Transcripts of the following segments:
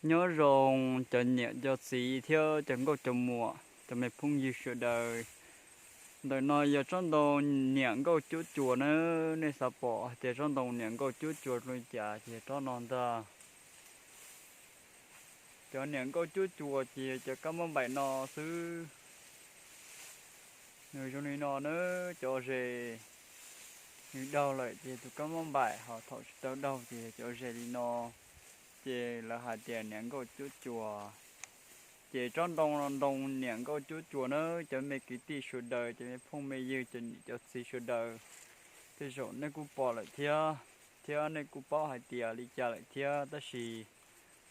Nyob zoo cov niam cov txiv thiab cov nkauj cov muam, cov me phooj ywg sawv daws. Ntawm no yog tsob ntoo niam nkauj cuab cuas na, nej xav pom hais tias tsob ntoo niam nkauj cuab cuas zoo li cas ces tsob no ntag. Cov niam nkauj cuab cuas ces cov kab mob npaim no xwb. Nws zoo li no na, cov zes nws daug lawm ces tus kab mob npaim, ho thaum tsis tau daug ces cov zes li no, ces lawv hais tias niam nkauj cuab cuas. Ces tsob ntoo no ntoo niam nkauj cuab cuas na, cov me kwv tij sawv daws, cov me phooj me ywg, cov niam cov txiv sawv daws. Tej zaum nej kuj pom lawm thiab, thiab nej kuj paub hais tias li cas lawm thiab, tab sis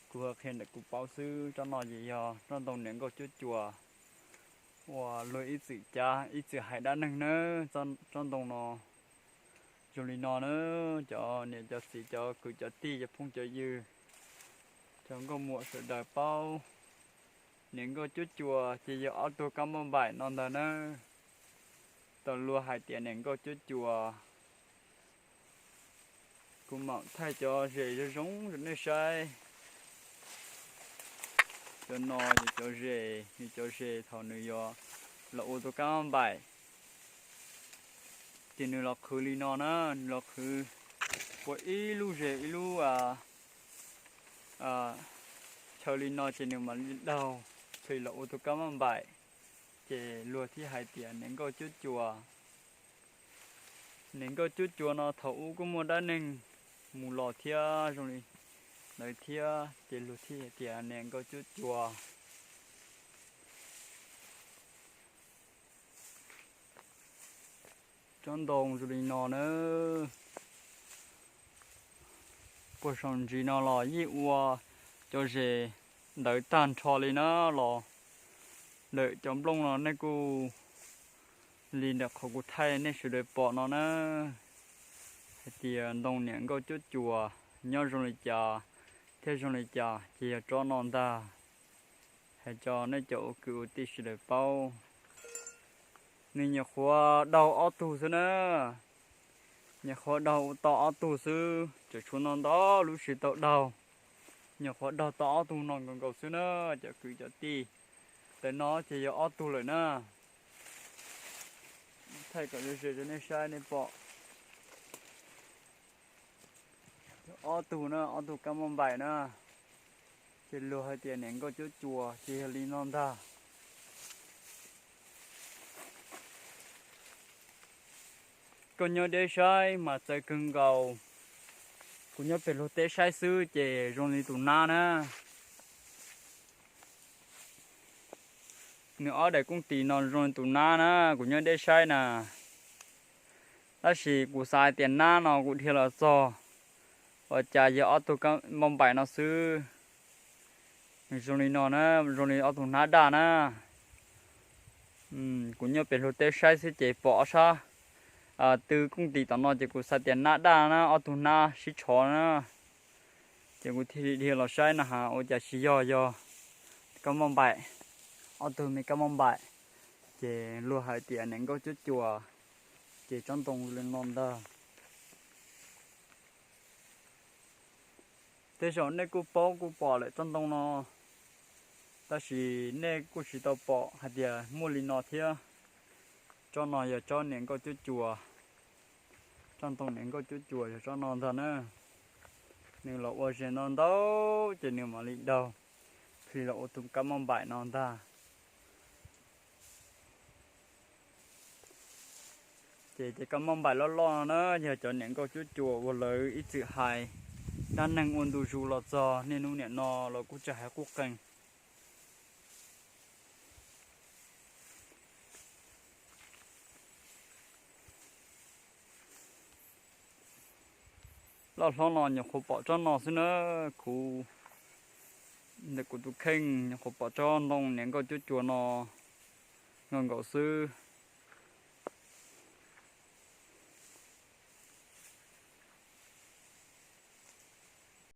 kuv ho qhia ntawm kuv paub xwb. Tsob no ces yog tsob ntoo niam nkauj cuab cuas uas luag ib txwm cav ib txwm hais dab neeg na. Tsob ntoo no zoo li no na, cov niam cov txiv cov kwv cov tij cov phooj cov ywg, cov nkauj muam sawv daws paub. Niam nkauj cuab cuas ces yog ob tug kab mob npaim no ntag na. Tau luag hais tias niam nkauj cuab cuas. Kuv mam thaij cov zes zoo zoo rau nej saib. Cov no yog cov zes, yog cov zes thaum nws yuav los ua tus kab mob npaim, ces nws los qhwv li no na, nws los qhwv ua ib lub zes ib lub chaw li no ces nws mam li daug, thiaj los ua tus kab mob npaim. Ces luag thiaj hais tias niam nkauj cuab cuas. Niam nkauj cuab cuas no thaum ub kuj muaj dab neeg mus los thiab zoo li ntawd thiab, ces luag thiaj hais tias niam nkauj cuab cuas. Tsob ntoo zoo li no na, puag saum ntsis no los yeej ua cov zes ntawd tag nrho li na los. Lawm cov nplooj no nej kuj li ntawm qhov kuv thaij nej sawv daws pom no na, hais tias ntoo niam nkauj cuab cuas nyob zoo li cas thiab zoo li cas ces yog tsob no ntag. Hais rau nej cov ua kwv ua tij sawv daws paub. Nws nyuam qhuav daug ob tug xwb na, nyuam qhuav daug tau ob tug xwb, tseem tshuav ntau ntau lub tsis tau daug. Nyuam qhuav daug tau ob tug no nkaus nkaus xwb na, cov kwv cov tij. Ntawm no ces yog ob tug lawm na. Thaij kom ze ze rau nej saib nej pom. Ob tug na, ob tug kab mob npaim na, ces luag hais tias niam nkauj cuab cuas ces yog li no ntag. Koj nyob deb saib mas txawv kawg nkaus. Kuv nyob pem luag teb saib xwb ces zoo li tus nab na. Nws ob daim kooj tis no zoo li tus nab na, kuv nyob deb saib na. Tab sis kuv xav hais tias nab no kuv dhia los txog, ua cas yog ob tug kab mob npaim no xwb. Nws zoo li no na, zoo li ob tug nab daj na. Kuv nyob pem luag teb saib xwb ces pom ob sab tw kooj tis tom no ces kuv xav tias nab daj na, ob tug nab sib tshov na. Ces kuv thiaj li dhia los saib no has ua cas tsis yog, yog kab mob npaim, ob tug me kab mob npaim. Ces luag hais tias niam nkauj cuab cuas, ces tsob ntoo li no ntag. Tej zaum nej kuj paub kuj pom lawm tsob ntoo no, tab sis nej kuj tsis tau pom hais tias muaj li no thiab. Tsob no yog tsob niam nkauj cuab cuas, tsob ntoo niam nkauj cuab cuas yog tsob no ntag na. Nws los ua zes ntau ntau ces nws mam li daug, plig los ua tus kab mob npaim no ntag. Ces cov kab mob npaim loj loj no na yog cov niam nkauj cuab cuas uas lawv ib txwm hais dab neeg ua ntu zus los txog niaj hnub niam no los kuj tsis hais qub qees. Loj hlob no nyuam qhuav pom tsob no xwb na, kuv ntawm kuv tus kheej nyuam qhuav pom tsob ntoo niam nkauj cuab cuas no nkaus nkaus xwb.